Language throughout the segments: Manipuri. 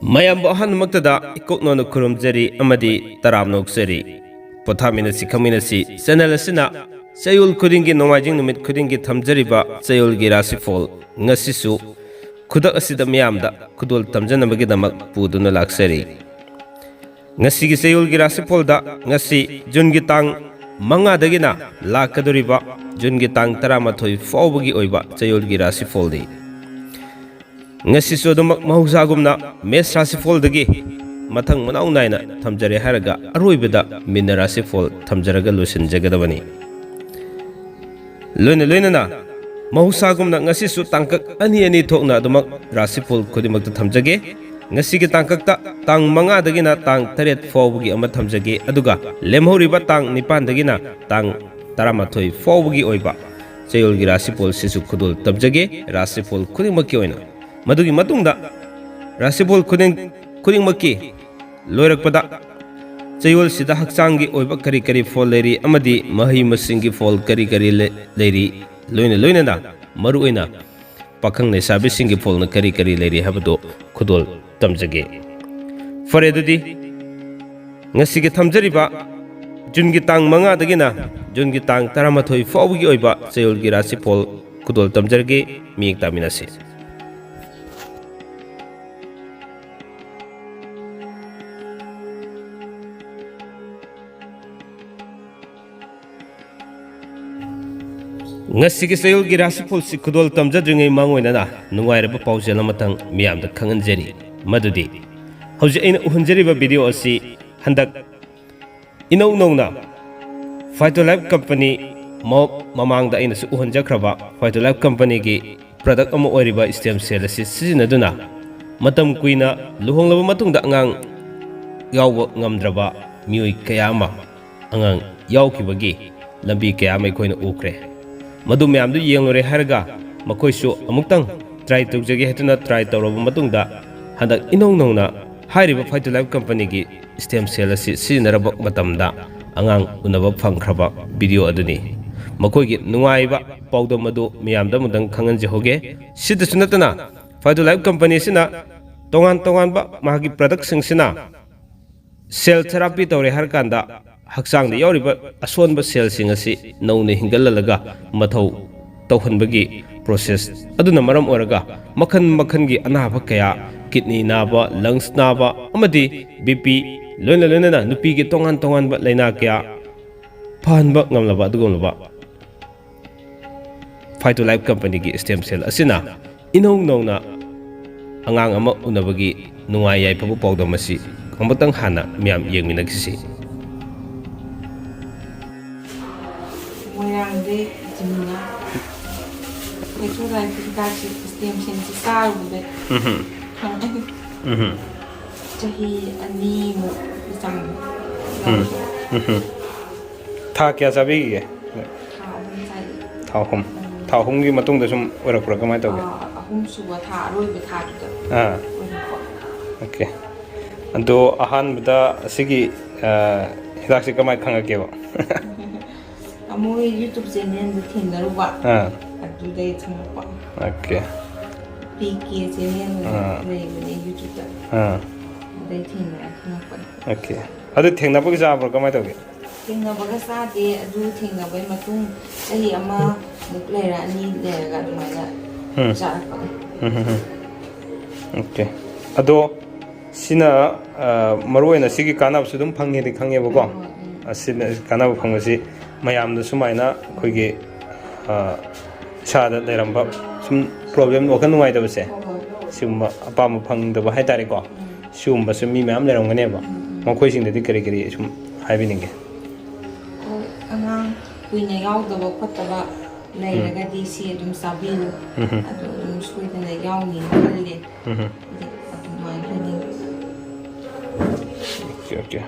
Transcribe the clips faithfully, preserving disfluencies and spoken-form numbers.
ꯃꯌꯥꯝꯕꯨ ꯑꯍꯥꯟꯕꯃꯛꯇꯗ ꯏꯀꯣꯛꯅꯣꯅ ꯈꯨꯔꯨꯝꯖꯔꯤ ꯑꯃꯗꯤ ꯇꯔꯥꯝꯅ ꯑꯣꯛꯆꯔꯤ꯫ ꯄꯣꯊꯥꯃꯤꯟꯅꯁꯤ ꯈꯪꯃꯤꯟꯅꯁꯤ ꯆꯦꯅꯦꯜ ꯑꯁꯤꯅ ꯆꯌꯣꯜ ꯈꯨꯗꯤꯡꯒꯤ ꯅꯣꯡꯃꯥꯏꯖꯤꯡ ꯅꯨꯃꯤꯠ ꯈꯨꯗꯤꯡꯒꯤ ꯊꯝꯖꯔꯤꯕ ꯆꯌꯣꯜꯒꯤ ꯔꯥꯁꯤꯐꯣꯜ ꯉꯁꯤꯁꯨ ꯈꯨꯗꯛ ꯑꯁꯤꯗ ꯃꯤꯌꯥꯝꯗ ꯈꯨꯗꯣꯜ ꯇꯝꯖꯅꯕꯒꯤꯗꯃꯛ ꯄꯨꯗꯨꯅ ꯂꯥꯛꯆꯔꯤ꯫ ꯉꯁꯤꯒꯤ ꯆꯌꯣꯜꯒꯤ ꯔꯥꯁꯤꯐꯣꯜꯗ ꯉꯁꯤ ꯖꯨꯟꯒꯤ ꯇꯥꯡ ꯃꯉꯥꯗꯒꯤꯅ ꯂꯥꯛꯀꯗꯧꯔꯤꯕ ꯖꯨꯟꯒꯤ ꯇꯥꯡ ꯇꯔꯥꯃꯥꯊꯣꯏ ꯐꯥꯎꯕꯒꯤ ꯑꯣꯏꯕ ꯆꯌꯣꯜꯒꯤ ꯔꯥꯁꯤꯐꯣꯜꯗꯤ ꯉꯁꯤꯁꯨ ꯑꯗꯨꯃꯛ ꯃꯍꯧꯁꯥꯒꯨꯝꯅ ꯃꯦꯁ ꯔꯥꯁꯤꯐꯣꯜꯗꯒꯤ ꯃꯊꯪ ꯃꯅꯥꯎ ꯅꯥꯏꯅ ꯊꯝꯖꯔꯦ ꯍꯥꯏꯔꯒ ꯑꯔꯣꯏꯕꯗ ꯃꯤꯟꯅ ꯔꯥꯁꯤꯐꯣꯜ ꯊꯝꯖꯔꯒ ꯂꯣꯏꯁꯤꯟꯖꯒꯗꯕꯅꯤ꯫ ꯂꯣꯏꯅ ꯂꯣꯏꯅꯅ ꯃꯍꯧꯁꯥꯒꯨꯝꯅ ꯉꯁꯤꯁꯨ ꯇꯥꯡꯀꯛ ꯑꯅꯤ ꯑꯅꯤ ꯊꯣꯛꯅ ꯑꯗꯨꯃꯛ ꯔꯥꯁꯤꯐꯣꯜ ꯈꯨꯗꯤꯡꯃꯛꯇ ꯊꯝꯖꯒꯦ꯫ ꯉꯁꯤꯒꯤ ꯇꯥꯡꯀꯛꯇ ꯇꯥꯡ ꯃꯉꯥꯗꯒꯤꯅ ꯇꯥꯡ ꯇꯔꯦꯠ ꯐꯥꯎꯕꯒꯤ ꯑꯃ ꯊꯝꯖꯒꯦ, ꯑꯗꯨꯒ ꯂꯦꯝꯍꯧꯔꯤꯕ ꯇꯥꯡ ꯅꯤꯄꯥꯟꯗꯒꯤꯅ ꯇꯥꯡ ꯇꯔꯥꯃꯥꯊꯣꯏ ꯐꯥꯎꯕꯒꯤ ꯑꯣꯏꯕ ꯆꯌꯣꯜꯒꯤ ꯔꯥꯁꯤꯐꯣꯜꯁꯤꯁꯨ ꯈꯨꯗꯣꯜ ꯇꯝꯖꯒꯦ꯫ ꯔꯥꯁꯤꯐꯣꯜ ꯈꯨꯗꯤꯡꯃꯛꯀꯤ ꯑꯣꯏꯅ ꯃꯗꯨꯒꯤ ꯃꯇꯨꯡꯗ ꯔꯥꯁꯤꯐꯣꯜ ꯈꯨꯗꯤꯡ ꯈꯨꯗꯤꯡꯃꯛꯀꯤ ꯂꯣꯏꯔꯛꯄꯗ ꯆꯌꯣꯜꯁꯤꯗ ꯍꯛꯆꯥꯡꯒꯤ ꯑꯣꯏꯕ ꯀꯔꯤ ꯀꯔꯤ ꯐꯣꯜ ꯂꯩꯔꯤ ꯑꯃꯗꯤ ꯃꯍꯩ ꯃꯁꯤꯡꯒꯤ ꯐꯣꯜ ꯀꯔꯤ ꯀꯔꯤ ꯂꯩ- ꯂꯩꯔꯤ, ꯂꯣꯏꯅ ꯂꯣꯏꯅꯅ ꯃꯔꯨꯑꯣꯏꯅ ꯄꯥꯈꯪ ꯂꯩꯁꯥꯕꯤꯁꯤꯡꯒꯤ ꯐꯣꯜꯅ ꯀꯔꯤ ꯀꯔꯤ ꯂꯩꯔꯤ ꯍꯥꯏꯕꯗꯨ ꯈꯨꯗꯣꯜ ꯇꯝꯖꯒꯦ꯫ ꯐꯔꯦ, ꯑꯗꯨꯗꯤ ꯉꯁꯤꯒꯤ ꯊꯝꯖꯔꯤꯕ ꯖꯨꯟꯒꯤ ꯇꯥꯡ ꯃꯉꯥꯗꯒꯤꯅ ꯖꯨꯟꯒꯤ ꯇꯥꯡ ꯇꯔꯥꯃꯥꯊꯣꯏ ꯐꯥꯎꯕꯒꯤ ꯑꯣꯏꯕ ꯆꯌꯣꯜꯒꯤ ꯔꯥꯁꯤꯐꯣꯜ ꯈꯨꯗꯣꯜ ꯇꯝꯖꯔꯒꯦ꯫ ꯃꯤꯠꯌꯦꯡ ꯇꯥꯃꯤꯟꯅꯁꯤ꯫ ꯉꯁꯤꯒꯤ ꯆꯌꯣꯜꯒꯤ ꯔꯥꯁꯤꯐꯣꯜꯁꯤ ꯈꯨꯗꯣꯜ ꯇꯝꯖꯗ꯭ꯔꯤꯉꯩ ꯃꯥꯡꯑꯣꯏꯅꯅ ꯅꯨꯡꯉꯥꯏꯔꯕ ꯄꯥꯎꯖꯦꯜ ꯑꯃꯇꯪ ꯃꯤꯌꯥꯝꯗ ꯈꯪꯍꯟꯖꯔꯤ꯫ ꯃꯗꯨꯗꯤ ꯍꯧꯖꯤꯛ ꯑꯩꯅ ꯎꯍꯟꯖꯔꯤꯕ ꯚꯤꯗꯤꯑꯣ ꯑꯁꯤ ꯍꯟꯗꯛ ꯏꯅꯧ ꯅꯧꯅ Phytolife Company, ꯃ- ꯃꯃꯥꯡꯗ ꯑꯩꯅꯁꯨ ꯎꯍꯟꯖꯈ꯭ꯔꯕ Phytolife Companyꯒꯤ product ꯑꯃ ꯑꯣꯏꯔꯤꯕ stem cell ꯑꯁꯤ ꯁꯤꯖꯤꯟꯅꯗꯨꯅ ꯃꯇꯝ ꯀꯨꯏꯅ ꯂꯨꯍꯣꯡꯂꯕ ꯃꯇꯨꯡꯗ ꯑꯉꯥꯡ ꯌꯥꯎꯕ ꯉꯝꯗ꯭ꯔꯕ ꯃꯤꯑꯣꯏ ꯀꯌꯥ ꯑꯃ ꯑꯉꯥꯡ ꯌꯥꯎꯈꯤꯕꯒꯤ ꯂꯝꯕꯤ ꯀꯌꯥ ꯑꯃ ꯑꯩꯈꯣꯏꯅ ꯎꯈ꯭ꯔꯦ꯫ ꯃꯗꯨ ꯃꯌꯥꯝꯗꯨ ꯌꯦꯡꯂꯨꯔꯦ ꯍꯥꯏꯔꯒ ꯃꯈꯣꯏꯁꯨ ꯑꯃꯨꯛꯇꯪ try ꯇꯧꯖꯒꯦ ꯍꯥꯏꯗꯨꯅ try ꯇꯧꯔꯕ ꯃꯇꯨꯡꯗ ꯍꯟꯗꯛ ꯏꯅꯧ ꯅꯧꯅ ꯍꯥꯏꯔꯤꯕ Phytolife Companyꯒꯤ stem cell ꯑꯁꯤ ꯁꯤꯖꯤꯟꯅꯔꯕ ꯃꯇꯝꯗ ꯑꯉꯥꯡ ꯎꯅꯕ ꯐꯪꯈ꯭ꯔꯕ ꯚꯤꯗꯤꯑꯣ ꯑꯗꯨꯅꯤ꯫ ꯃꯈꯣꯏꯒꯤ ꯅꯨꯡꯉꯥꯏꯕ ꯄꯥꯎꯗꯝ ꯑꯗꯨ ꯃꯤꯌꯥꯝꯗ ꯑꯃꯨꯛꯇꯪ ꯈꯪꯍꯟꯖꯍꯧꯒꯦ꯫ ꯁꯤꯗꯁꯨ ꯅꯠꯇꯅ Phytolife Company ꯑꯁꯤꯅ ꯇꯣꯉꯥꯟ ꯇꯣꯉꯥꯟꯕ ꯃꯥꯒꯤ ꯄ꯭ꯔꯗꯛꯁꯤꯡꯁꯤꯅ ꯁꯦꯜ ꯊꯦꯔꯥꯄꯤ ꯇꯧꯔꯦ ꯍꯥꯏꯔ ꯀꯥꯟꯗ ꯍꯛꯆꯥꯡꯗ ꯌꯥꯎꯔꯤꯕ ꯑꯁꯣꯟꯕ ꯁꯦꯜꯁꯤꯡ ꯑꯁꯤ ꯅꯧꯅ ꯍꯤꯡꯒꯠꯍꯜꯂꯒ ꯃꯊꯧ ꯇꯧꯍꯟꯕꯒꯤ ꯄ꯭ꯔꯣꯁꯦꯁ ꯑꯗꯨꯅ ꯃꯔꯝ ꯑꯣꯏꯔꯒ ꯃꯈꯜ ꯃꯈꯜꯒꯤ ꯑꯅꯥꯕ ꯀꯌꯥ, ꯀꯤꯗꯅꯤ ꯅꯥꯕ, ꯂꯪꯁ ꯅꯥꯕ ꯑꯃꯗꯤ ꯕꯤ ꯄꯤ, ꯂꯣꯏꯅ ꯂꯣꯏꯅꯅ ꯅꯨꯄꯤꯒꯤ ꯇꯣꯉꯥꯟ ꯇꯣꯉꯥꯟꯕ ꯂꯥꯏꯅꯥ ꯀꯌꯥ ꯐꯍꯟꯕ ꯉꯝꯂꯕ ꯑꯗꯨꯒꯨꯝꯂꯕ ꯐꯥꯏꯇꯣ ꯂꯥꯏꯐ ꯀꯝꯄꯅꯤꯒꯤ ꯁ꯭ꯇꯦꯝ ꯁꯦꯜ ꯑꯁꯤꯅ ꯏꯅꯧ ꯅꯧꯅ ꯑꯉꯥꯡ ꯑꯃ ꯎꯅꯕꯒꯤ ꯅꯨꯡꯉꯥꯏ ꯌꯥꯏꯐꯕ ꯄꯥꯎꯗꯝ ꯑꯁꯤ ꯑꯃꯨꯛꯇꯪ ꯍꯥꯟꯅ ꯃꯤꯌꯥꯝ ꯌꯦꯡꯃꯤꯟꯅꯈꯤꯁꯤ꯫ ꯃꯣꯏꯔꯥꯡꯗꯩ ꯖꯤꯃꯤꯅꯥ꯫ ꯐꯥꯏꯇꯣ ꯂꯥꯏꯐꯀꯤ ꯍꯤꯗꯥꯛꯁꯦ ꯁ꯭ꯇꯦꯝ ꯁꯦꯜꯁꯦ ꯆꯥꯔꯨꯕꯗ ꯈꯪꯉꯦ꯫ ꯆꯍꯤ ꯑꯅꯤꯃꯨꯛ ꯆꯪꯉꯦ꯫ ꯊꯥ ꯀꯌꯥ ꯆꯥꯕꯤꯈꯤꯒꯦ? ꯊꯥ ꯑꯍꯨꯝ ꯆꯥꯏ꯫ ꯊꯥ ꯑꯍꯨꯝ꯫ ꯊꯥ ꯑꯍꯨꯝꯒꯤ ꯃꯇꯨꯡꯗ ꯁꯨꯝ ꯑꯣꯏꯔꯛꯄ꯭ꯔꯥ, ꯀꯃꯥꯏꯅ ꯇꯧꯒꯦ? ꯑꯥ, ꯑꯍꯨꯝꯁꯨꯕ ꯊꯥ ꯑꯔꯣꯏꯕ ꯊꯥꯗꯨꯗ ꯑꯥ꯫ ꯑꯣꯏꯔꯛꯄ꯫ ꯑꯣꯀꯦ꯫ ꯑꯗꯣ ꯑꯍꯥꯟꯕꯗ ꯑꯁꯤꯒꯤ, ꯑ, ꯍꯤꯗꯥꯛꯁꯦ ꯀꯃꯥꯏꯅ ꯈꯪꯉꯛꯀꯦꯕ? ꯑꯃꯨꯛ ꯌꯨꯇ꯭ꯌꯨꯕ ꯆꯦꯅꯦꯜꯗ ꯊꯦꯡꯅꯔꯨꯕ꯫ ꯑꯥ꯫ ꯑꯗꯨꯗꯩ ꯈꯪꯉꯛꯄ꯫ ꯑꯣꯀꯦ꯫ ꯄꯤ ꯀꯦ ꯆꯦꯅꯦꯜ ꯑꯥ꯫ ꯂꯩꯕꯅꯦ ꯌꯨꯇ꯭ꯌꯨꯕꯇ꯫ ꯑꯥ꯫ ꯑꯗꯩ ꯊꯦꯡꯅꯔ ꯈꯪꯉꯛꯄꯅꯦ꯫ ꯑꯣꯀꯦ꯫ ꯑꯗꯨ ꯊꯦꯡꯅꯕꯒꯤ ꯆꯥꯕ꯭ꯔꯣ, ꯀꯃꯥꯏꯅ ꯇꯧꯒꯦ? ꯊꯦꯡꯅꯕꯒ ꯆꯥꯗꯦ꯫ ꯑꯗꯨ ꯊꯦꯡꯅꯕꯩ ꯃꯇꯨꯡ ꯆꯍꯤ ꯑꯃꯃꯨꯛ ꯂꯩꯔ, ꯑꯅꯤ ꯂꯩꯔꯒ ꯑꯗꯨꯃꯥꯏꯅ ꯎꯝ꯫ ꯆꯥꯔꯛꯄꯅꯦ꯫ ꯎꯝ, ꯎꯝ, ꯎꯝ꯫ ꯑꯣꯀꯦ꯫ ꯑꯗꯣ ꯁꯤꯅ, ꯑ, ꯃꯔꯨꯑꯣꯏꯅ ꯁꯤꯒꯤ ꯀꯥꯟꯅꯕꯁꯨ ꯑꯗꯨꯝ ꯐꯪꯉꯦꯗꯤ ꯈꯪꯉꯦꯕꯀꯣ꯫ ꯍꯣꯏ, ꯍꯣꯏ, ꯎꯝ꯫ ꯑꯁꯤꯅ ꯀꯥꯟꯅꯕ ꯐꯪꯕꯁꯤ ꯃꯌꯥꯝꯗ ꯁꯨꯃꯥꯏꯅ ꯑꯩꯈꯣꯏꯒꯤ, ꯑ, ꯏꯁꯥꯗ ꯂꯩꯔꯝꯕ ꯁꯨꯝ ꯄ꯭ꯔꯣꯕ꯭ꯂꯦꯝ, ꯋꯥꯈꯜ ꯅꯨꯡꯉꯥꯏꯇꯕꯁꯦ, ꯍꯣꯏ, ꯍꯣꯏ꯫ ꯁꯤꯒꯨꯝꯕ ꯑꯄꯥꯝꯕ ꯐꯪꯗꯕ ꯍꯥꯏꯇꯥꯔꯦꯀꯣ, ꯎꯝ꯫ ꯁꯤꯒꯨꯝꯕꯁꯨ ꯃꯤ ꯃꯌꯥꯝ ꯂꯩꯔꯝꯒꯅꯦꯕ꯫ ꯎꯝ, ꯎꯝ꯫ ꯃꯈꯣꯏꯁꯤꯡꯗꯗꯤ ꯀꯔꯤ ꯀꯔꯤ ꯁꯨꯝ ꯍꯥꯏꯕꯤꯅꯤꯡꯒꯦ? ꯍꯣꯏ, ꯑꯉꯥꯡ ꯀꯨꯏꯅ ꯌꯥꯎꯗꯕ ꯈꯣꯠꯇꯕ ꯂꯩꯔꯒꯗꯤ ꯁꯤ ꯑꯗꯨꯝ ꯆꯥꯕꯤꯌꯨ꯫ ꯎꯝ꯫ ꯑꯗꯨ ꯑꯗꯨꯝ ꯁꯣꯏꯗꯅ ꯌꯥꯎꯅꯤꯅ ꯈꯜꯂꯦ꯫ ꯎꯝ꯫ ꯑꯗꯨꯃꯥꯏꯅ ꯍꯥꯏꯅꯤꯡꯉꯤ꯫ Okay, okay.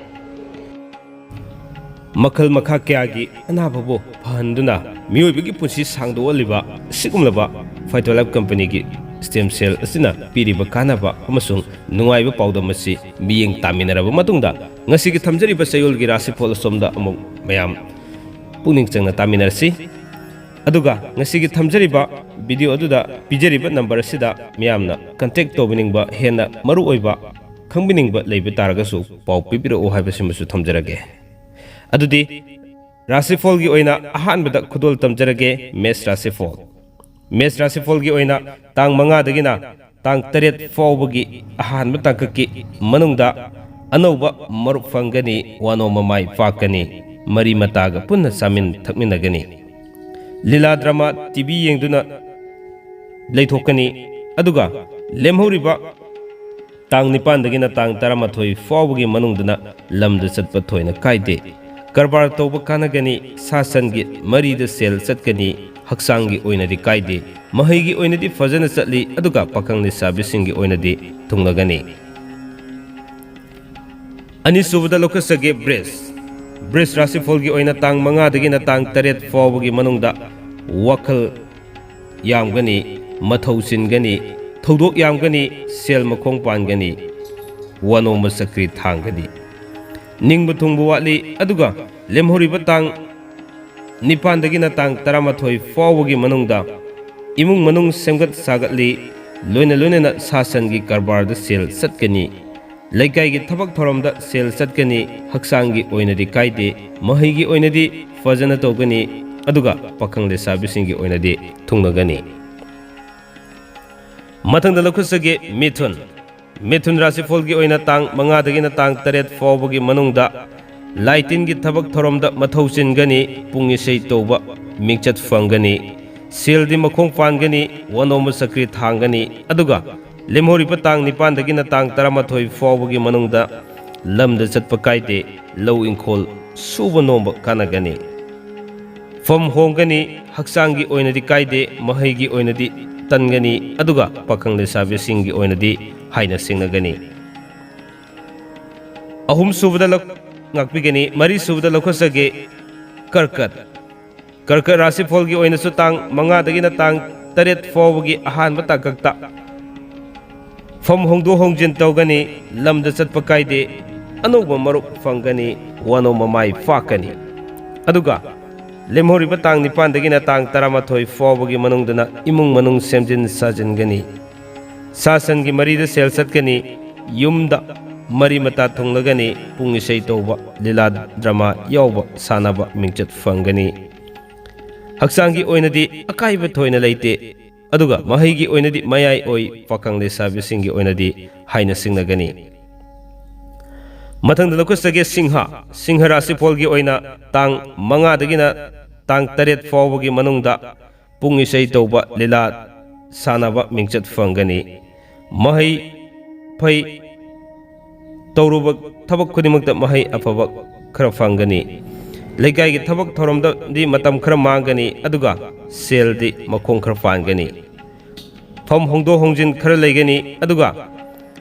ꯃꯈꯜ ꯃꯈꯥ ꯀꯌꯥꯒꯤ ꯑꯅꯥꯕꯕꯨ ꯐꯍꯟꯗꯨꯅ ꯃꯤꯑꯣꯏꯕꯒꯤ ꯄꯨꯟꯁꯤ ꯁꯥꯡꯗꯣꯛꯍꯜꯂꯤꯕ ꯑꯁꯤꯒꯨꯝꯂꯕ ꯐꯥꯏꯇꯣ ꯂꯥꯏꯐ ꯀꯝꯄꯅꯤꯒꯤ ꯁ꯭ꯇꯦꯝ ꯁꯦꯜ ꯑꯁꯤꯅ ꯄꯤꯔꯤꯕ ꯀꯥꯟꯅꯕ ꯑꯃꯁꯨꯡ ꯅꯨꯡꯉꯥꯏꯕ ꯄꯥꯎꯗꯝ ꯑꯁꯤ ꯃꯤꯠꯌꯦꯡ ꯇꯥꯃꯤꯟꯅꯔꯕ ꯃꯇꯨꯡꯗ, ꯉꯁꯤꯒꯤ ꯊꯝꯖꯔꯤꯕ ꯆꯌꯣꯜꯒꯤ ꯔꯥꯁꯤꯐꯣꯜ ꯑꯁꯣꯝꯗ ꯑꯃꯨꯛ ꯃꯌꯥꯝ ꯄꯨꯛꯅꯤꯡ ꯆꯪꯅ ꯇꯥꯃꯤꯟꯅꯔꯁꯤ꯫ ꯑꯗꯨꯒ ꯉꯁꯤꯒꯤ ꯊꯝꯖꯔꯤꯕ ꯚꯤꯗꯤꯑꯣ ꯑꯗꯨꯗ ꯄꯤꯖꯔꯤꯕ ꯅꯝꯕꯔ ꯑꯁꯤꯗ ꯃꯤꯌꯥꯝꯅ ꯀꯟꯇꯦꯛ ꯇꯧꯕꯤꯅꯤꯡꯕ, ꯍꯦꯟꯅ ꯃꯔꯨꯑꯣꯏꯕ ꯈꯪꯕꯤꯅꯤꯡꯕ ꯂꯩꯕ ꯇꯥꯔꯒꯁꯨ ꯄꯥꯎ ꯄꯤꯕꯤꯔꯛꯎ ꯍꯥꯏꯕꯁꯤꯃꯁꯨ ꯊꯝꯖꯔꯒꯦ꯫ ꯑꯗꯨꯗꯤ ꯔꯥꯁꯤꯐꯣꯜꯒꯤ ꯑꯣꯏꯅ ꯑꯍꯥꯟꯕꯗ ꯈꯨꯗꯣꯜ ꯇꯝꯖꯔꯒꯦ, ꯃꯦꯁ ꯔꯥꯁꯤꯐꯣꯜ꯫ ꯃꯦꯁ ꯔꯥꯁꯤꯐꯣꯜꯒꯤ ꯑꯣꯏꯅ ꯇꯥꯡ ꯃꯉꯥꯗꯒꯤꯅ ꯇꯥꯡ ꯇꯔꯦꯠ ꯐꯥꯎꯕꯒꯤ ꯑꯍꯥꯟꯕ ꯇꯥꯡꯀꯛꯀꯤ ꯃꯅꯨꯡꯗ ꯑꯅꯧꯕ ꯃꯔꯨꯞ ꯐꯪꯒꯅꯤ, ꯋꯥꯅꯣꯝ ꯃꯃꯥꯏ ꯄꯥꯛꯀꯅꯤ, ꯃꯔꯤ ꯃꯇꯥꯒ ꯄꯨꯟꯅ ꯆꯥꯃꯤꯟ ꯊꯛꯃꯤꯟꯅꯒꯅꯤ꯫ ꯂꯤꯂꯥ ꯗ꯭ꯔꯃꯥ ꯇꯤ ꯚꯤ ꯌꯦꯡꯗꯨꯅ ꯂꯩꯊꯣꯛꯀꯅꯤ꯫ ꯑꯗꯨꯒ ꯂꯦꯝꯍꯧꯔꯤꯕ ꯇꯥꯡ ꯅꯤꯄꯥꯟꯗꯒꯤꯅ ꯇꯥꯡ ꯇꯔꯥꯃꯥꯊꯣꯏ ꯐꯥꯎꯕꯒꯤ ꯃꯅꯨꯡꯗꯅ ꯂꯝꯗ ꯆꯠꯄ ꯊꯣꯏꯅ ꯀꯥꯏꯗꯦ꯫ ꯀꯔꯕꯥꯔ ꯇꯧꯕ ꯀꯥꯟꯅꯒꯅꯤ, ꯁꯥ ꯁꯟꯒꯤ ꯃꯔꯤꯗ ꯁꯦꯜ ꯆꯠꯀꯅꯤ, ꯍꯛꯆꯥꯡꯒꯤ ꯑꯣꯏꯅꯗꯤ ꯀꯥꯏꯗꯦ, ꯃꯍꯩꯒꯤ ꯑꯣꯏꯅꯗꯤ ꯐꯖꯅ ꯆꯠꯂꯤ, ꯑꯗꯨꯒ ꯄꯥꯈꯪ ꯂꯩꯁꯥꯕꯤꯁꯤꯡꯒꯤ ꯑꯣꯏꯅꯗꯤ ꯊꯨꯡꯂꯒꯅꯤ꯫ ꯑꯅꯤꯁꯨꯕꯗ ꯂꯧꯈꯠꯆꯒꯦ ꯕ꯭ꯔꯤꯖ꯫ ꯕ꯭ꯔꯤꯖ ꯔꯥꯁꯤꯐꯣꯜꯒꯤ ꯑꯣꯏꯅ ꯇꯥꯡ ꯃꯉꯥꯗꯒꯤꯅ ꯇꯥꯡ ꯇꯔꯦꯠ ꯐꯥꯎꯕꯒꯤ ꯃꯅꯨꯡꯗ ꯋꯥꯈꯜ ꯌꯥꯝꯒꯅꯤ, ꯃꯊꯧ ꯆꯤꯟꯒꯅꯤ, ꯊꯧꯗꯣꯛ ꯌꯥꯝꯒꯅꯤ, ꯁꯦꯜ ꯃꯈꯣꯡ ꯄꯥꯟꯒꯅꯤ, ꯋꯥꯅꯣꯝꯕ ꯆꯀ꯭ꯔꯤ ꯊꯥꯡꯒꯅꯤ꯫ ꯅꯤꯡꯕ ꯊꯨꯡꯕ ꯋꯥꯠꯂꯤ, ꯑꯗꯨꯒ ꯂꯦꯝꯍꯧꯔꯤꯕ ꯇꯥꯡ ꯅꯤꯄꯥꯟꯗꯒꯤꯅ ꯇꯥꯡ ꯇꯔꯥꯃꯥꯊꯣꯏ ꯐꯥꯎꯕꯒꯤ ꯃꯅꯨꯡꯗ ꯏꯃꯨꯡ ꯃꯅꯨꯡ ꯁꯦꯝꯒꯠ ꯁꯥꯒꯠꯂꯤ, ꯂꯣꯏꯅ ꯂꯣꯏꯅꯅ ꯁꯥ ꯁꯟꯒꯤ ꯀꯔꯕꯥꯔꯗ ꯁꯦꯜ ꯆꯠꯀꯅꯤ, ꯂꯩꯀꯥꯏꯒꯤ ꯊꯕꯛ ꯊꯧꯔꯝꯗ ꯁꯦꯜ ꯆꯠꯀꯅꯤ, ꯍꯛꯆꯥꯡꯒꯤ ꯑꯣꯏꯅꯗꯤ ꯀꯥꯏꯗꯦ, ꯃꯍꯩꯒꯤ ꯑꯣꯏꯅꯗꯤ ꯐꯖꯅ ꯇꯧꯒꯅꯤ, ꯑꯗꯨꯒ ꯄꯥꯈꯪ ꯂꯩꯁꯥꯕꯤꯁꯤꯡꯒꯤ ꯑꯣꯏꯅꯗꯤ ꯊꯨꯡꯅꯒꯅꯤ꯫ ꯃꯊꯪꯗ ꯂꯧꯈꯠꯆꯒꯦ ꯃꯤꯊꯨꯟ꯫ ꯃꯤꯊꯨꯟ ꯔꯥꯁꯤꯐꯣꯜꯒꯤ ꯑꯣꯏꯅ ꯇꯥꯡ ꯃꯉꯥꯗꯒꯤꯅ ꯇꯥꯡ ꯇꯔꯦꯠ ꯐꯥꯎꯕꯒꯤ ꯃꯅꯨꯡꯗ ꯂꯥꯏ ꯇꯤꯟꯒꯤ ꯊꯕꯛ ꯊꯧꯔꯝꯗ ꯃꯊꯧ ꯆꯤꯟꯒꯅꯤ, ꯄꯨꯡ ꯏꯁꯩ ꯇꯧꯕ ꯃꯤꯡꯆꯠ ꯐꯪꯒꯅꯤ, ꯁꯦꯜꯗꯤ ꯃꯈꯣꯡ ꯄꯥꯟꯒꯅꯤ, ꯋꯥꯅꯣꯝꯕ ꯆꯀ꯭ꯔꯤ ꯊꯥꯡꯒꯅꯤ, ꯑꯗꯨꯒ ꯂꯦꯝꯍꯧꯔꯤꯕ ꯇꯥꯡ ꯅꯤꯄꯥꯟꯗꯒꯤꯅ ꯇꯥꯡ ꯇꯔꯥꯃꯥꯊꯣꯏ ꯐꯥꯎꯕꯒꯤ ꯃꯅꯨꯡꯗ ꯂꯝꯗ ꯆꯠꯄ ꯀꯥꯏꯗꯦ, ꯂꯧ ꯏꯪꯈꯣꯜ ꯁꯨꯕ ꯅꯣꯝꯕ ꯀꯥꯟꯅꯒꯅꯤ꯫ ꯐꯝ ꯍꯣꯡꯒꯅꯤ, ꯍꯛꯆꯥꯡꯒꯤ ꯑꯣꯏꯅꯗꯤ ꯀꯥꯏꯗꯦ, ꯃꯍꯩꯒꯤ ꯑꯣꯏꯅꯗꯤ ꯇꯟꯒꯅꯤ, ꯑꯗꯨꯒ ꯄꯥꯈꯪ ꯂꯩꯁꯥꯕꯤꯁꯤꯡꯒꯤ ꯑꯣꯏꯅꯗꯤ ꯍꯥꯏꯅ ꯁꯤꯡꯅꯒꯅꯤ꯫ ꯑꯍꯨꯝꯁꯨꯕꯗ ꯂꯧ-, ꯉꯥꯛꯄꯤꯒꯅꯤ, ꯃꯔꯤꯁꯨꯕꯗ ꯂꯧꯈꯠꯆꯒꯦ ꯀꯔꯀꯠ꯫ ꯀꯔꯀꯠ ꯔꯥꯁꯤꯐꯣꯜꯒꯤ ꯑꯣꯏꯅꯁꯨ ꯇꯥꯡ ꯃꯉꯥꯗꯒꯤꯅ ꯇꯥꯡ ꯇꯔꯦꯠ ꯐꯥꯎꯕꯒꯤ ꯑꯍꯥꯟꯕ ꯇꯥꯡꯀꯛꯇ ꯐꯝ ꯍꯣꯡꯗꯣꯛ ꯍꯣꯡꯖꯤꯟ ꯇꯧꯒꯅꯤ, ꯂꯝꯗ ꯆꯠꯄ ꯀꯥꯏꯗꯦ, ꯑꯅꯧꯕ ꯃꯔꯨꯞ ꯐꯪꯒꯅꯤ, ꯋꯥꯅꯣꯝ ꯃꯃꯥꯏ ꯄꯥꯛꯀꯅꯤ꯫ ꯑꯗꯨꯒ ꯂꯦꯝꯍꯧꯔꯤꯕ ꯇꯥꯡ ꯅꯤꯄꯥꯟꯗꯒꯤꯅ ꯇꯥꯡ ꯇꯔꯥꯃꯥꯊꯣꯏ ꯐꯥꯎꯕꯒꯤ ꯃꯅꯨꯡꯗꯅ ꯏꯃꯨꯡ ꯃꯅꯨꯡ ꯁꯦꯝꯖꯤꯟ ꯁꯥꯖꯤꯟꯒꯅꯤ꯫ ꯁꯥ ꯁꯟꯒꯤ ꯃꯔꯤꯗ ꯁꯦꯜ ꯆꯠꯀꯅꯤ꯫ ꯌꯨꯝꯗ ꯃꯔꯤ ꯃꯇꯥ ꯊꯨꯡꯂꯒꯅꯤ꯫ ꯄꯨꯡ ꯏꯁꯩ ꯇꯧꯕ, ꯂꯤꯂꯥ ꯗ꯭ꯔꯃꯥ ꯌꯥꯎꯕ, ꯁꯥꯟꯅꯕ ꯃꯤꯡꯆꯠ ꯐꯪꯒꯅꯤ꯫ ꯍꯛꯆꯥꯡꯒꯤ ꯑꯣꯏꯅꯗꯤ ꯑꯀꯥꯏꯕ ꯊꯣꯏꯅ ꯂꯩꯇꯦ꯫ ꯑꯗꯨꯒ ꯃꯍꯩꯒꯤ ꯑꯣꯏꯅꯗꯤ ꯃꯌꯥꯏ ꯑꯣꯏ, ꯄꯥꯈꯪ ꯂꯩꯁꯥꯕꯤꯁꯤꯡꯒꯤ ꯑꯣꯏꯅꯗꯤ ꯍꯥꯏꯅ ꯁꯤꯡꯅꯒꯅꯤ꯫ ꯃꯊꯪꯗ ꯂꯧꯈꯠꯆꯒꯦ ꯁꯤꯡꯍ꯫ ꯁꯤꯡꯍ ꯔꯥꯁꯤꯐꯣꯜꯒꯤ ꯑꯣꯏꯅ ꯇꯥꯡ ꯃꯉꯥꯗꯒꯤꯅ ꯇꯥꯡ ꯇꯔꯦꯠ ꯐꯥꯎꯕꯒꯤ ꯃꯅꯨꯡꯗ ꯄꯨꯡ ꯏꯁꯩ ꯇꯧꯕ, ꯂꯤꯂꯥ ꯁꯥꯟꯅꯕ ꯃꯤꯡꯆꯠ ꯐꯪꯒꯅꯤ꯫ ꯃꯍꯩ ꯐꯩ ꯇꯧꯔꯨꯕ ꯊꯕꯛ ꯈꯨꯗꯤꯡꯃꯛꯇ ꯃꯍꯩ ꯑꯐꯕ ꯈꯔ ꯐꯪꯒꯅꯤ꯫ ꯂꯩꯀꯥꯏꯒꯤ ꯊꯕꯛ ꯊꯧꯔꯝꯗꯗꯤ ꯃꯇꯝ ꯈꯔ ꯃꯥꯡꯒꯅꯤ, ꯑꯗꯨꯒ ꯁꯦꯜꯗꯤ ꯃꯈꯣꯡ ꯈꯔ ꯄꯥꯟꯒꯅꯤ꯫ ꯐꯝ ꯍꯣꯡꯗꯣꯛ ꯍꯣꯡꯖꯤꯟ ꯈꯔ ꯂꯩꯒꯅꯤ, ꯑꯗꯨꯒ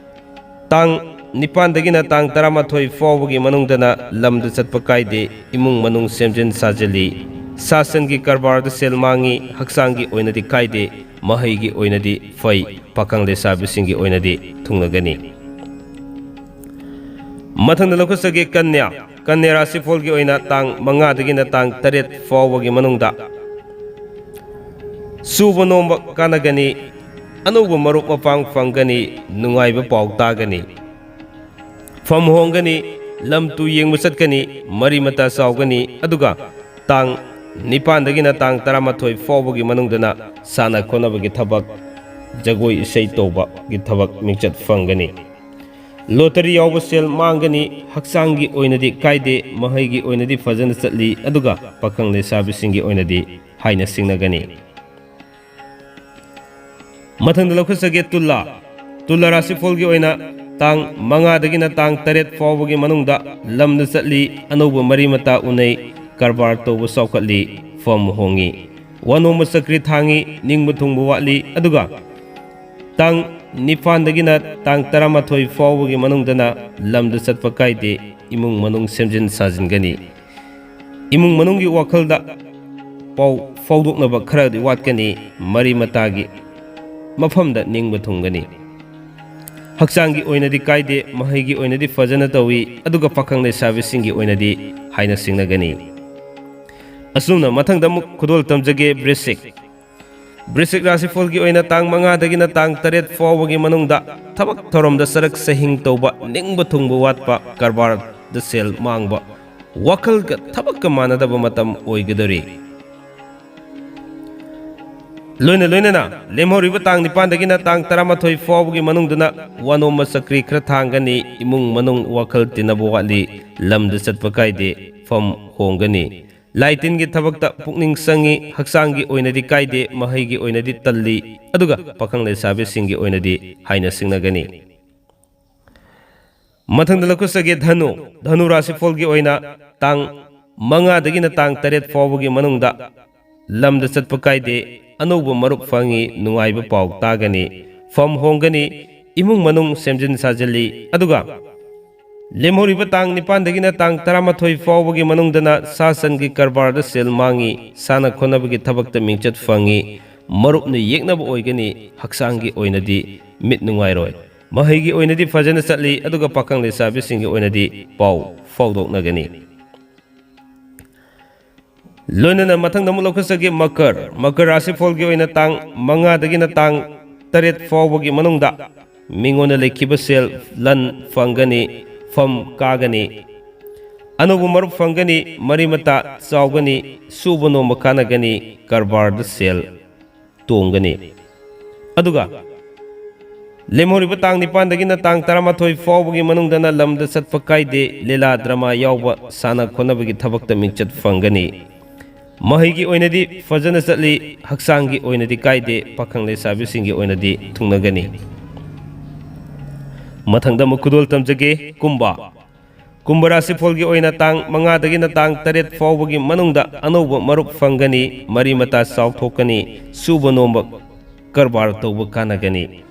ꯇꯥꯡ ꯅꯤꯄꯥꯟꯗꯒꯤꯅ ꯇꯥꯡ ꯇꯔꯥꯃꯥꯊꯣꯏ ꯐꯥꯎꯕꯒꯤ ꯃꯅꯨꯡꯗꯅ ꯂꯝꯗ ꯆꯠꯄ ꯀꯥꯏꯗꯦ꯫ ꯏꯃꯨꯡ ꯃꯅꯨꯡ ꯁꯦꯝꯖꯤꯟ ꯁꯥꯖꯤꯜꯂꯤ꯫ ꯁꯥ ꯁꯟꯒꯤ ꯀꯔꯕꯥꯔꯗ ꯁꯦꯜ ꯃꯥꯡꯉꯤ꯫ ꯍꯛꯆꯥꯡꯒꯤ ꯑꯣꯏꯅꯗꯤ ꯀꯥꯏꯗꯦ꯫ ꯃꯍꯩꯒꯤ ꯑꯣꯏꯅꯗꯤ ꯐꯩ꯫ ꯄꯥꯈꯪ ꯂꯩꯁꯥꯕꯤꯁꯤꯡꯒꯤ ꯑꯣꯏꯅꯗꯤ ꯊꯨꯡꯅꯒꯅꯤ꯫ ꯃꯊꯪꯗ ꯂꯧꯈꯠꯆꯒꯦ ꯀꯟꯌꯥ꯫ ꯀꯟꯌꯥ ꯔꯥꯁꯤꯐꯣꯜꯒꯤ ꯑꯣꯏꯅ ꯇꯥꯡ ꯃꯉꯥꯗꯒꯤꯅ ꯇꯥꯡ ꯇꯔꯦꯠ ꯐꯥꯎꯕꯒꯤ ꯃꯅꯨꯡꯗ ꯁꯨꯕ ꯅꯣꯝꯕ ꯀꯥꯟꯅꯒꯅꯤ꯫ ꯑꯅꯧꯕ ꯃꯔꯨꯞ ꯃꯄꯥꯡ ꯐꯪꯒꯅꯤ꯫ ꯅꯨꯡꯉꯥꯏꯕ ꯄꯥꯎ ꯇꯥꯒꯅꯤ꯫ ꯐꯝ ꯍꯣꯡꯒꯅꯤ꯫ ꯂꯝ ꯇꯨ ꯌꯦꯡꯕ ꯆꯠꯀꯅꯤ꯫ ꯃꯔꯤ ꯃꯇꯥ ꯆꯥꯎꯒꯅꯤ꯫ ꯑꯗꯨꯒ ꯇꯥꯡ ꯅꯤꯄꯥꯟꯗꯒꯤꯅ ꯇꯥꯡ ꯇꯔꯥꯃꯥꯊꯣꯏ ꯐꯥꯎꯕꯒꯤ ꯃꯅꯨꯡꯗꯅ ꯁꯥꯟꯅ ꯈꯣꯠꯅꯕꯒꯤ ꯊꯕꯛ, ꯖꯒꯣꯏ ꯏꯁꯩ ꯇꯧꯕꯒꯤ ꯊꯕꯛ ꯃꯤꯡꯆꯠ ꯐꯪꯒꯅꯤ꯫ ꯂꯣꯇꯔꯤ ꯌꯥꯎꯕ ꯁꯦꯜ ꯃꯥꯡꯒꯅꯤ꯫ ꯍꯛꯆꯥꯡꯒꯤ ꯑꯣꯏꯅꯗꯤ ꯀꯥꯏꯗꯦ꯫ ꯃꯍꯩꯒꯤ ꯑꯣꯏꯅꯗꯤ ꯐꯖꯅ ꯆꯠꯂꯤ꯫ ꯑꯗꯨꯒ ꯄꯥꯈꯪ ꯂꯩꯁꯥꯕꯤꯁꯤꯡꯒꯤ ꯑꯣꯏꯅꯗꯤ ꯍꯥꯏꯅ ꯁꯤꯡꯅꯒꯅꯤ꯫ ꯃꯊꯪꯗ ꯂꯧꯈꯠꯆꯒꯦ ꯇꯨꯂꯥ꯫ ꯇꯨꯂꯥ ꯔꯥꯁꯤꯐꯣꯜꯒꯤ ꯑꯣꯏꯅ ꯇꯥꯡ ꯃꯉꯥꯗꯒꯤꯅ ꯇꯥꯡ ꯇꯔꯦꯠ ꯐꯥꯎꯕꯒꯤ ꯃꯅꯨꯡꯗ ꯂꯝꯗ ꯆꯠꯂꯤ꯫ ꯑꯅꯧꯕ ꯃꯔꯤ ꯃꯇꯥ ꯎꯅꯩ꯫ ꯀꯔꯕꯥꯔ ꯇꯧꯕ ꯆꯥꯎꯈꯠꯂꯤ꯫ ꯐꯝ ꯍꯣꯡꯉꯤ꯫ ꯋꯥꯅꯣꯝꯕ ꯆꯀ꯭ꯔꯤ ꯊꯥꯡꯉꯤ꯫ ꯅꯤꯡꯕ ꯊꯨꯡꯕ ꯋꯥꯠꯂꯤ꯫ ꯑꯗꯨꯒ ꯇꯥꯡ ꯅꯤꯄꯥꯟꯗꯒꯤꯅ ꯇꯥꯡ ꯇꯔꯥꯃꯥꯊꯣꯏ ꯐꯥꯎꯕꯒꯤ ꯃꯅꯨꯡꯗꯅ ꯂꯝꯗ ꯆꯠꯄ ꯀꯥꯏꯗꯦ꯫ ꯏꯃꯨꯡ ꯃꯅꯨꯡ ꯁꯦꯝꯖꯤꯟ ꯁꯥꯖꯤꯟꯒꯅꯤ꯫ ꯏꯃꯨꯡ ꯃꯅꯨꯡꯒꯤ ꯋꯥꯈꯜꯗ ꯄꯥꯎ ꯐꯥꯎꯗꯣꯛꯅꯕ ꯈꯔꯗꯤ ꯋꯥꯠꯀꯅꯤ꯫ ꯃꯔꯤ ꯃꯇꯥꯒꯤ ꯃꯐꯝꯗ ꯅꯤꯡꯕ ꯊꯨꯡꯒꯅꯤ꯫ ꯍꯛꯆꯥꯡꯒꯤ ꯑꯣꯏꯅꯗꯤ ꯀꯥꯏꯗꯦ꯫ ꯃꯍꯩꯒꯤ ꯑꯣꯏꯅꯗꯤ ꯐꯖꯅ ꯇꯧꯏ꯫ ꯑꯗꯨꯒ ꯄꯥꯈꯪ ꯂꯩꯁꯥꯕꯤꯁꯤꯡꯒꯤ ꯑꯣꯏꯅꯗꯤ ꯍꯥꯏꯅ ꯁꯤꯡꯅꯒꯅꯤ꯫ ꯑꯁꯨꯝꯅ ꯃꯊꯪꯗ ꯑꯃꯨꯛ ꯈꯨꯗꯣꯜ ꯇꯝꯖꯒꯦ, ꯕ꯭ꯔꯤꯁꯤꯛ꯫ ꯕ꯭ꯔꯤꯁꯤꯛ ꯔꯥꯁꯤꯐꯣꯜꯒꯤ ꯑꯣꯏꯅ ꯇꯥꯡ ꯃꯉꯥꯗꯒꯤꯅ ꯇꯥꯡ ꯇꯔꯦꯠ ꯐꯥꯎꯕꯒꯤ ꯃꯅꯨꯡꯗ ꯊꯕꯛ ꯊꯧꯔꯝꯗ ꯆꯔꯛ ꯆꯍꯤꯡ ꯇꯧꯕ, ꯅꯤꯡꯕ ꯊꯨꯡꯕ ꯋꯥꯠꯄ, ꯀꯔꯕꯥꯔꯗ ꯁꯦꯜ ꯃꯥꯡꯕ, ꯋꯥꯈꯜꯒ ꯊꯕꯛꯀ ꯃꯥꯟꯅꯗꯕ ꯃꯇꯝ ꯑꯣꯏꯒꯗꯧꯔꯤ꯫ ꯂꯣꯏꯅ ꯂꯣꯏꯅꯅ ꯂꯦꯝꯍꯧꯔꯤꯕ ꯇꯥꯡ ꯅꯤꯄꯥꯟꯗꯒꯤꯅ ꯇꯥꯡ ꯇꯔꯥꯃꯥꯊꯣꯏ ꯐꯥꯎꯕꯒꯤ ꯃꯅꯨꯡꯗꯅ ꯋꯥꯅꯣꯝꯕ ꯆꯀ꯭ꯔꯤ ꯈꯔ ꯊꯥꯡꯒꯅꯤ, ꯏꯃꯨꯡ ꯃꯅꯨꯡ ꯋꯥꯈꯜ ꯇꯤꯟꯅꯕ ꯋꯥꯠꯂꯤ, ꯂꯝꯗ ꯆꯠꯄ ꯀꯥꯏꯗꯦ, ꯐꯝ ꯍꯣꯡꯒꯅꯤ꯫ ꯂꯥꯏ ꯇꯤꯟꯒꯤ ꯊꯕꯛꯇ ꯄꯨꯛꯅꯤꯡ ꯆꯪꯉꯤ, ꯍꯛꯆꯥꯡꯒꯤ ꯑꯣꯏꯅꯗꯤ ꯀꯥꯏꯗꯦ, ꯃꯍꯩꯒꯤ ꯑꯣꯏꯅꯗꯤ ꯇꯜꯂꯤ, ꯑꯗꯨꯒ ꯄꯥꯈꯪ ꯂꯩꯁꯥꯕꯤꯁꯤꯡꯒꯤ ꯑꯣꯏꯅꯗꯤ ꯍꯥꯏꯅ ꯁꯤꯡꯅꯒꯅꯤ꯫ ꯃꯊꯪꯗ ꯂꯧꯈꯠꯆꯒꯦ ꯙꯅꯨ꯫ ꯙꯅꯨ ꯔꯥꯁꯤꯐꯣꯜꯒꯤ ꯑꯣꯏꯅ ꯇꯥꯡ ꯃꯉꯥꯗꯒꯤꯅ ꯇꯥꯡ ꯇꯔꯦꯠ ꯐꯥꯎꯕꯒꯤ ꯃꯅꯨꯡꯗ ꯂꯝꯗ ꯆꯠꯄ ꯀꯥꯏꯗꯦ, ꯑꯅꯧꯕ ꯃꯔꯨꯞ ꯐꯪꯉꯤ, ꯅꯨꯡꯉꯥꯏꯕ ꯄꯥꯎ ꯇꯥꯒꯅꯤ, ꯐꯝ ꯍꯣꯡꯒꯅꯤ, ꯏꯃꯨꯡ ꯃꯅꯨꯡ ꯁꯦꯝꯖꯤꯟ ꯁꯥꯖꯤꯜꯂꯤ꯫ ꯑꯗꯨꯒ ꯂꯦꯝꯍꯧꯔꯤꯕ ꯇꯥꯡ ꯅꯤꯄꯥꯟꯗꯒꯤꯅ ꯇꯥꯡ ꯇꯔꯥꯃꯥꯊꯣꯏ ꯐꯥꯎꯕꯒꯤ ꯃꯅꯨꯡꯗꯅ ꯁꯥ ꯁꯟꯒꯤ ꯀꯔꯕꯥꯔꯗ ꯁꯦꯜ ꯃꯥꯡꯉꯤ, ꯁꯥꯟꯅ ꯈꯣꯠꯅꯕꯒꯤ ꯊꯕꯛꯇ ꯃꯤꯡꯆꯠ ꯐꯪꯉꯤ, ꯃꯔꯨꯞꯅ ꯌꯦꯛꯅꯕ ꯑꯣꯏꯒꯅꯤ, ꯍꯛꯆꯥꯡꯒꯤ ꯑꯣꯏꯅꯗꯤ ꯃꯤꯠ ꯅꯨꯡꯉꯥꯏꯔꯣꯏ꯫ ꯃꯍꯩꯒꯤ ꯑꯣꯏꯅꯗꯤ ꯐꯖꯅ ꯆꯠꯂꯤ, ꯑꯗꯨꯒ ꯄꯥꯈꯪ ꯂꯩꯁꯥꯕꯤꯁꯤꯡꯒꯤ ꯑꯣꯏꯅꯗꯤ ꯄꯥꯎ ꯐꯥꯎꯗꯣꯛꯅꯒꯅꯤ꯫ ꯂꯣꯏꯅꯅ ꯃꯊꯪꯗ ꯑꯃꯨꯛ ꯂꯧꯈꯠꯆꯒꯦ ꯃꯀꯔ꯫ ꯃꯀꯔ ꯔꯥꯁꯤꯐꯣꯜꯒꯤ ꯑꯣꯏꯅ ꯇꯥꯡ ꯃꯉꯥꯗꯒꯤꯅ ꯇꯥꯡ ꯇꯔꯦꯠ ꯐꯥꯎꯕꯒꯤ ꯃꯅꯨꯡꯗ ꯃꯤꯉꯣꯟꯗ ꯂꯩꯈꯤꯕ ꯁꯦꯜ ꯂꯟ ꯐꯪꯒꯅꯤ, ꯐꯝ ꯀꯥꯒꯅꯤ, ꯑꯅꯧꯕ ꯃꯔꯨꯞ ꯐꯪꯒꯅꯤ, ꯃꯔꯤ ꯃꯇꯥ ꯆꯥꯎꯒꯅꯤ, ꯁꯨꯕ ꯅꯣꯝꯕ ꯀꯥꯟꯅꯒꯅꯤ, ꯀꯔꯕꯥꯔꯗ ꯁꯦꯜ ꯇꯣꯡꯒꯅꯤ꯫ ꯑꯗꯨꯒ ꯂꯦꯝꯍꯧꯔꯤꯕ ꯇꯥꯡ ꯅꯤꯄꯥꯟꯗꯒꯤꯅ ꯇꯥꯡ ꯇꯔꯥꯃꯥꯊꯣꯏ ꯐꯥꯎꯕꯒꯤ ꯃꯅꯨꯡꯗꯅ ꯂꯝꯗ ꯆꯠꯄ ꯀꯥꯏꯗꯦ, ꯂꯤꯂꯥ ꯗ꯭ꯔꯃꯥ ꯌꯥꯎꯕ, ꯁꯥꯟꯅ ꯈꯣꯠꯅꯕꯒꯤ ꯊꯕꯛꯇ ꯃꯤꯡꯆꯠ ꯐꯪꯒꯅꯤ꯫ ꯃꯍꯩꯒꯤ ꯑꯣꯏꯅꯗꯤ ꯐꯖꯅ ꯆꯠꯂꯤ, ꯍꯛꯆꯥꯡꯒꯤ ꯑꯣꯏꯅꯗꯤ ꯀꯥꯏꯗꯦ, ꯄꯥꯈꯪ ꯂꯩꯁꯥꯕꯤꯁꯤꯡꯒꯤ ꯑꯣꯏꯅꯗꯤ ꯊꯨꯡꯅꯒꯅꯤ꯫ ꯃꯊꯪꯗ ꯑꯃꯨꯛ ꯈꯨꯗꯣꯜ ꯇꯝꯖꯒꯦ ꯀꯨꯝꯚ꯫ ꯀꯨꯝꯚ ꯔꯥꯁꯤꯐꯣꯜꯒꯤ ꯑꯣꯏꯅ ꯇꯥꯡ ꯃꯉꯥꯗꯒꯤꯅ ꯇꯥꯡ ꯇꯔꯦꯠ ꯐꯥꯎꯕꯒꯤ ꯃꯅꯨꯡꯗ ꯑꯅꯧꯕ ꯃꯔꯨꯞ ꯐꯪꯒꯅꯤ, ꯃꯔꯤ ꯃꯇꯥ ꯆꯥꯎꯊꯣꯛꯀꯅꯤ, ꯁꯨꯕ ꯅꯣꯝꯕ ꯀꯔꯕꯥꯔ ꯇꯧꯕ ꯀꯥꯟꯅꯒꯅꯤ꯫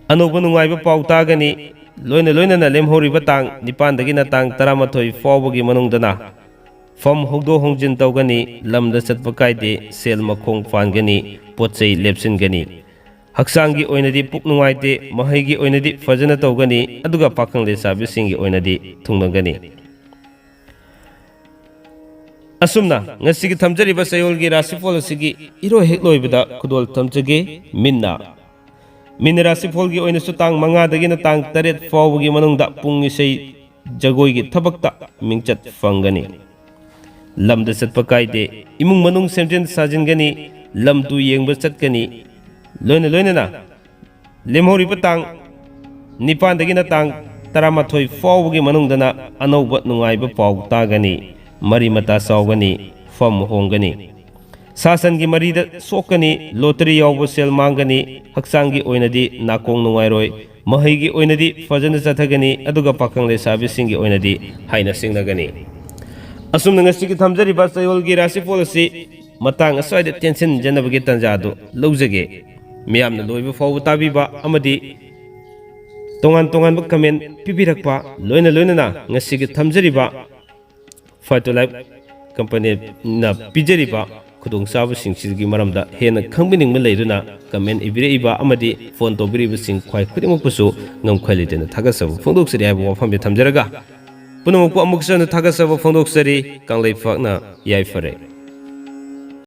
ꯑꯅꯧꯕ ꯅꯨꯡꯉꯥꯏꯕ ꯄꯥꯎ ꯇꯥꯒꯅꯤ꯫ ꯂꯣꯏꯅ ꯂꯣꯏꯅꯅ ꯂꯦꯝꯍꯧꯔꯤꯕ ꯇꯥꯡ ꯅꯤꯄꯥꯟꯗꯒꯤꯅ ꯇꯥꯡ ꯇꯔꯥꯃꯥꯊꯣꯏ ꯐꯥꯎꯕꯒꯤ ꯃꯅꯨꯡꯗꯅ ꯐꯝ ꯍꯣꯡꯗꯣꯛ ꯍꯣꯡꯖꯤꯟ ꯇꯧꯒꯅꯤ, ꯂꯝꯗ ꯆꯠꯄ ꯀꯥꯏꯗꯦ, ꯁꯦꯜ ꯃꯈꯣꯡ ꯄꯥꯟꯒꯅꯤ, ꯄꯣꯠ ꯆꯩ ꯂꯦꯞꯁꯤꯟꯒꯅꯤ꯫ ꯍꯛꯆꯥꯡꯒꯤ ꯑꯣꯏꯅꯗꯤ ꯄꯨꯛ ꯅꯨꯡꯉꯥꯏꯇꯦ, ꯃꯍꯩꯒꯤ ꯑꯣꯏꯅꯗꯤ ꯐꯖꯅ ꯇꯧꯒꯅꯤ, ꯑꯗꯨꯒ ꯄꯥꯈꯪ ꯂꯩꯁꯥꯕꯤꯁꯤꯡꯒꯤ ꯑꯣꯏꯅꯗꯤ ꯊꯨꯡꯅꯒꯅꯤ꯫ ꯑꯁꯨꯝꯅ ꯉꯁꯤꯒꯤ ꯊꯝꯖꯔꯤꯕ ꯆꯌꯣꯜꯒꯤ ꯔꯥꯁꯤꯐꯣꯜ ꯑꯁꯤꯒꯤ ꯏꯔꯣꯏ ꯍꯦꯛ ꯂꯣꯏꯕꯗ ꯈꯨꯗꯣꯜ ꯊꯝꯖꯒꯦ꯫ ꯃꯤꯟꯅ, ꯃꯤꯟꯅ ꯔꯥꯁꯤꯐꯣꯜꯒꯤ ꯑꯣꯏꯅꯁꯨ ꯇꯥꯡ ꯃꯉꯥꯗꯒꯤꯅ ꯇꯥꯡ ꯇꯔꯦꯠ ꯐꯥꯎꯕꯒꯤ ꯃꯅꯨꯡꯗ ꯄꯨꯡ ꯏꯁꯩ ꯖꯒꯣꯏꯒꯤ ꯊꯕꯛꯇ ꯃꯤꯡꯆꯠ ꯐꯪꯒꯅꯤ꯫ ꯂꯝꯗ ꯆꯠꯄ ꯀꯥꯏꯗꯦ, ꯏꯃꯨꯡ ꯃꯅꯨꯡ ꯁꯦꯝꯖꯤꯟ ꯁꯥꯖꯤꯟꯒꯅꯤ, ꯂꯝ ꯇꯨ ꯌꯦꯡꯕ ꯆꯠꯀꯅꯤ, ꯂꯣꯏꯅ ꯂꯣꯏꯅꯅ ꯂꯦꯝꯍꯧꯔꯤꯕ ꯇꯥꯡ ꯅꯤꯄꯥꯟꯗꯒꯤꯅ ꯇꯥꯡ ꯇꯔꯥꯃꯥꯊꯣꯏ ꯐꯥꯎꯕꯒꯤ ꯃꯅꯨꯡꯗꯅ ꯑꯅꯧꯕ ꯅꯨꯡꯉꯥꯏꯕ ꯄꯥꯎ ꯇꯥꯒꯅꯤ꯫ ꯃꯔꯤ ꯃꯇꯥ ꯆꯥꯎꯒꯅꯤ, ꯐꯝ ꯍꯣꯡꯒꯅꯤ꯫ ꯁꯥ ꯁꯟꯒꯤ ꯃꯔꯤꯗ ꯁꯣꯛꯀꯅꯤ, ꯂꯣꯇꯔꯤ ꯌꯥꯎꯕ ꯁꯦꯜ ꯃꯥꯡꯒꯅꯤ, ꯍꯛꯆꯥꯡꯒꯤ ꯑꯣꯏꯅꯗꯤ ꯅꯥꯀꯣꯡ ꯅꯨꯡꯉꯥꯏꯔꯣꯏ, ꯃꯍꯩꯒꯤ ꯑꯣꯏꯅꯗꯤ ꯐꯖꯅ ꯆꯠꯊꯒꯅꯤ, ꯑꯗꯨꯒ ꯄꯥꯈꯪ ꯂꯩꯁꯥꯕꯤꯁꯤꯡꯒꯤ ꯑꯣꯏꯅꯗꯤ ꯍꯥꯏꯅ ꯁꯤꯡꯅꯒꯅꯤ꯫ ꯑꯁꯨꯝꯅ ꯉꯁꯤꯒꯤ ꯊꯝꯖꯔꯤꯕ ꯆꯌꯣꯜꯒꯤ ꯔꯥꯁꯤꯐꯣꯜ ꯑꯁꯤ ꯃꯇꯥꯡ ꯑꯁ꯭ꯋꯥꯏꯗ ꯇꯦꯟꯁꯤꯟꯖꯅꯕꯒꯤ ꯇꯥꯟꯖꯥ ꯑꯗꯨ ꯂꯧꯖꯒꯦ꯫ ꯃꯤꯌꯥꯝꯅ ꯂꯣꯏꯕ ꯐꯥꯎꯕ ꯇꯥꯕꯤꯕ ꯑꯃꯗꯤ ꯇꯣꯉꯥꯟ ꯇꯣꯉꯥꯟꯕ ꯀꯃꯦꯟ ꯄꯤꯕꯤꯔꯛꯄ, ꯂꯣꯏꯅ ꯂꯣꯏꯅꯅ ꯉꯁꯤꯒꯤ ꯊꯝꯖꯔꯤꯕ ꯐꯥꯏꯇꯣ ꯂꯥꯏꯐ ꯀꯝꯄꯅꯤꯅ ꯄꯤꯖꯔꯤꯕ ꯈꯨꯗꯣꯡꯆꯥꯕꯁꯤꯡꯁꯤꯒꯤ ꯃꯔꯝꯗ ꯍꯦꯟꯅ ꯈꯪꯕꯤꯅꯤꯡꯕ ꯂꯩꯗꯨꯅ ꯀꯃꯦꯟ ꯏꯕꯤꯔꯛꯏꯕ ꯑꯃꯗꯤ ꯐꯣꯟ ꯇꯧꯕꯤꯔꯛꯏꯕꯁꯤꯡ ꯈ꯭ꯋꯥꯏ ꯈꯨꯗꯤꯡꯃꯛꯄꯨꯁꯨ ꯉꯝꯈꯩ ꯂꯩꯇꯅ ꯊꯥꯒꯠꯆꯕ ꯐꯣꯡꯗꯣꯛꯆꯔꯤ ꯍꯥꯏꯕ ꯋꯥꯐꯝꯁꯦ ꯊꯝꯖꯔꯒ, ꯄꯨꯝꯅꯃꯛꯄꯨ ꯑꯃꯨꯛꯁꯨ ꯍꯟꯅ ꯊꯥꯒꯠꯆꯕ ꯐꯣꯡꯗꯣꯛꯆꯔꯤ꯫ ꯀꯪꯂꯩꯄꯥꯛꯅ ꯌꯥꯏꯐꯔꯦ꯫